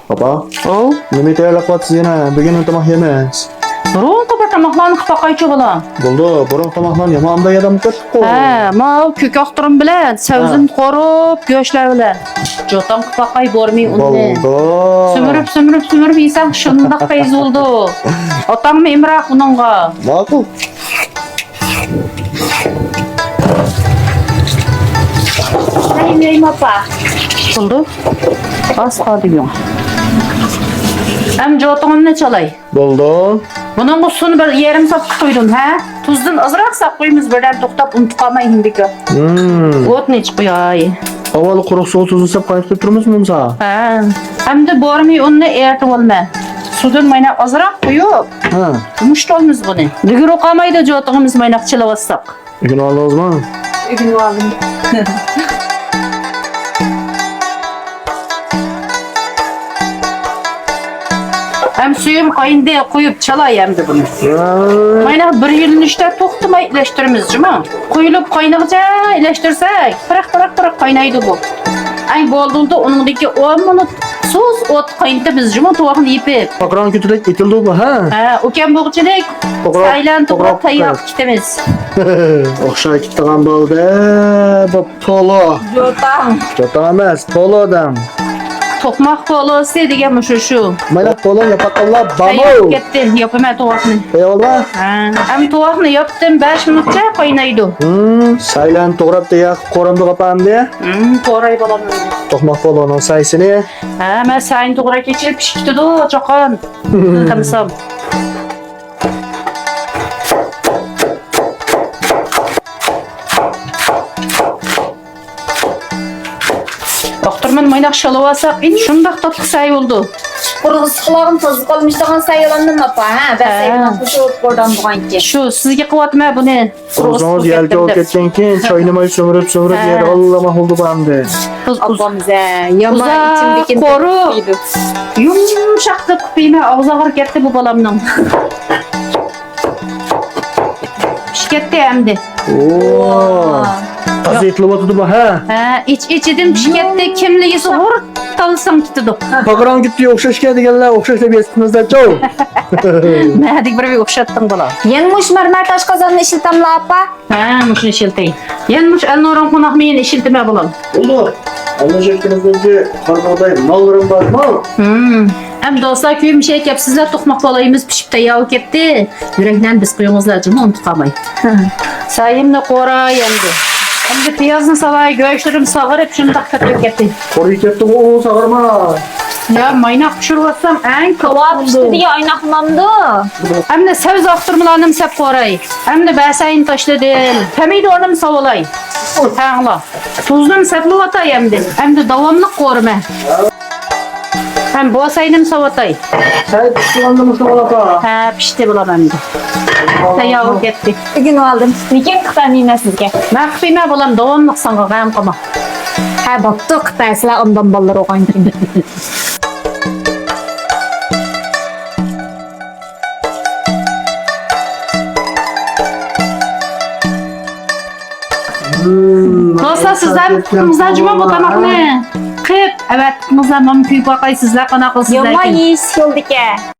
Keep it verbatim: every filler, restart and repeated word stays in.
ئاپا. ئو؟ نېمە تەييارلاپ قىلىۋاتىسىز يەنە؟ بۈگۈن تاماق يەيمىز. بۇرۇنقى بىر تاماقلارنى قىلىپ باقايچۇ، بالا. بولدى، بۇرۇنقى تاماقلارنى يامان ئامدا يەپ قويدۇق. ھە، ماۋۇ كۆك ئاختۇرۇم بىلەن، سەۋزىنى قورۇپ، گۆشلەر بىلەن. جوتاڭ قىلىپ باقاي، بورمى ئۇننى. بولدى. سۈمۈرۈپ، سۈمۈرۈپ، سۈمۈرۈپ يېسەڭ شۇنداق پەيزى بولىدۇ. ئوتاڭمۇ ئېمراق ئۇنىڭغا. ماقۇل. سەي يەيمۇ، ئاپا؟ بولدى. ئاز قالدى يۇڭ. ئەم جوتۇڭنى چالاي. بولدى. بۇنىڭغا سۇنى بىر يېرىم ساپقا قۇيدۇم، ھە؟ تۇزدىن ئازراق ساپ قويىمىز، بىردەم توختاپ ئۇنتۇپ قالماي ھىندىكى. مم. ئوتنى ئېچىپ قوياي. ئاۋۋال قۇرۇق سۇغا تۇزنى ساپ قاينىتىپ تۇرىمىزمۇ بولمىسا؟ ھە. ئەمدى بورمى ئۇننى ئېرىتىۋالىمەن. سۇدىن ماينا ئازراق قۇيۇپ، ھە، يۇمشىتىۋالىمىز بۇنى. دۈگىرى قالمايدۇ، جوتىڭىز مايناق چىلىۋالساق. ئۆگىنىۋالدىڭىزمۇ؟ ئۆگىنىۋالدىم. ھەم سۈيۈم قاينىدى، قۇيۇپ چالاي ئەمدى بۇنى. ۋاي. مايناق بىر يۈزلىنىشتە توختىماي ئىلەشتۈرىمىز جۇمۇ. قۇيۇلۇپ قاينىغىچە ئىلەشتۈرسەك، پىرق، پىرق، پىرق قاينايدۇ بۇ. ئەي، بولدى، ئۇنىڭدىكى ئون مىنۇت سۇس ئوت قاينىتىمىز جۇمۇ، توۋاقنى يېپىپ. ماكارون كۆتۈرەك ئېتىلدى بۇ، ھە؟ ھە، ئۇكام بولغۇچىلىك، توغرا، سايلان توغرا، توغرا تەييار قىلىپ كېتىمىز. ئوخشاپ كېتىدىغان بولدى. بۇ پولو. جوتاڭ. جوتاڭ ئەمەس، پولو دەڭ. توقماق پولوسى دېگەن مۇشۇ شۇ. مايناق پولو ياپقانلار بارمۇ؟ تەييار بولۇپ كەتتى، ياپىمەن توۋاقنى. تەييار بولدى؟ ھە، ئەم توۋاقنى ياپتىم، بەش مىنۇتچە قاينايدۇ. ھىم، سايلان توغراپ تەييار قىلىپ قورۇمدۇق ئاپا ئەمدى. ھىم، قوراي بالام. توقماق پولونىڭ سايىسىنى. ھە، مەن سايىنى توغرا كېچىرىپ پىشىپ كېتىدۇ، چوقان. قىلمىسام. ئاختۇرمىنى مايناق شالىۋالساق، شۇنداق تاتلىق سەي بولىدۇ. قۇرغۇسۇقلارغا توزۇپ قالمىشىدىغان سەي ئالامدىم ئاپا، ھە؟ بەس ھە. سەينىڭ قوشۇپ قوردان بولغانكى. شۇ، سىزگە قىلىۋاتىمەن بۇنى. ئوغزىڭىز يەلكە بولۇپ كەتكەنكىن، چاينىماي سۈمۈرۈپ، سۈمۈرۈپ ھە. يەيدىغانلا ماقۇل بولدى ئەمدى. ئاپام زە، يامان ئىچىمدىكىنى قورۇ. يۇمشاق قىلىپ قىپىيمەن، ئاغزى ئاغرىپ كەتتى بۇ بالامنىڭ. پىشىپ كەتتى ئەمدى. ئوو. تازا ئېتىلىۋاتىدۇ بۇ، ھە؟ ھە، ئىچ-ئىچىدىن پىشىپ كەتتى. كىملا يېسە ھۇر تالىساڭ كېتىدۇ. ماكارون كېتتى، ئوخشاشكەن دېگەنلەر ئوخشاش دەپ يېزىپسىزلەرچۇ. نەدىكى بىرىگە ئوخشاتتىڭ بالا. يەنە مۇشۇ مەرمەر تاش قازاننى ئىشلىتەملا ئاپا؟ ھە، مۇشۇنى ئىشلىتەي. يەنە مۇشۇ ئەلنۇرۇم قوناق مېيىنى ئىشلىتىمەن بالام. بولدى. ئەلنۇر شەكىلىمىزدىكى قارا بۇغداي ماللىرىم بار، مال. ھىم. ئەمدى دوستلار، كۆيمىشەي كەپسىزلەر، توقماق پولويىمىز پىشىپ تەييار بولۇپ كەتتى. يۈرەكلەرنى بېسىپ قويۇڭلار جۇمۇ، ئۇنتۇپ قالماي. سايىمنى قوراي ئەمدى. ئەمدى پىيازنى سالاي، گۆشلىرىم ساغىرىپ شۇنداق قېتىپ كەتتى. قورۇيۇپ كەتتىغۇ، ساغارما. يا مايناق پىشۇرۇۋاتسام ئەڭ كۆپ تاۋا بولىدۇ. پىشتى دېگەن ئايناقلامدۇ. ئەمدى سەۋزە ئاختۇرمىلارنىمۇ سەپ قوراي. ئەمدى بەسەينى تاشلىدىم. پەمىدورنىمۇ ساۋالاي. ھەڭلا. تۇزنىمۇ سەپلىۋاتاي ئەمدى. ئەمدى داۋاملىق قورۇمەن. ھەم بوساينىمۇ ساۋاتاي. سەي پىشتى ئەمدى مۇشۇ ئاپا. ھە، پىشتى بولام ئەمدى. تەييار بولۇپ كەتتى. ئۆگىنىۋالدىم. لېكىن قىلىپ بەرمەيمەن سىزگە. مەن قىلىپ بەرمەيمەن بالام، داۋاملىق ساڭا غەم قىلما. ھە، بوپتۇ، قىلىپ بەرسىلە ئۇندان بالىلار ئوغايدىكىن. دوستلار، سىزلەر قىپتىڭىزلار جۇمۇ بۇ تاماقنى. قىپ، ئەۋەتتىڭىزلار، مانا كۆيۈپ باقاي، سىزلەر قانداق قىلىسىزلەر يامان ئىكەن. يېيىش يولدىكەن.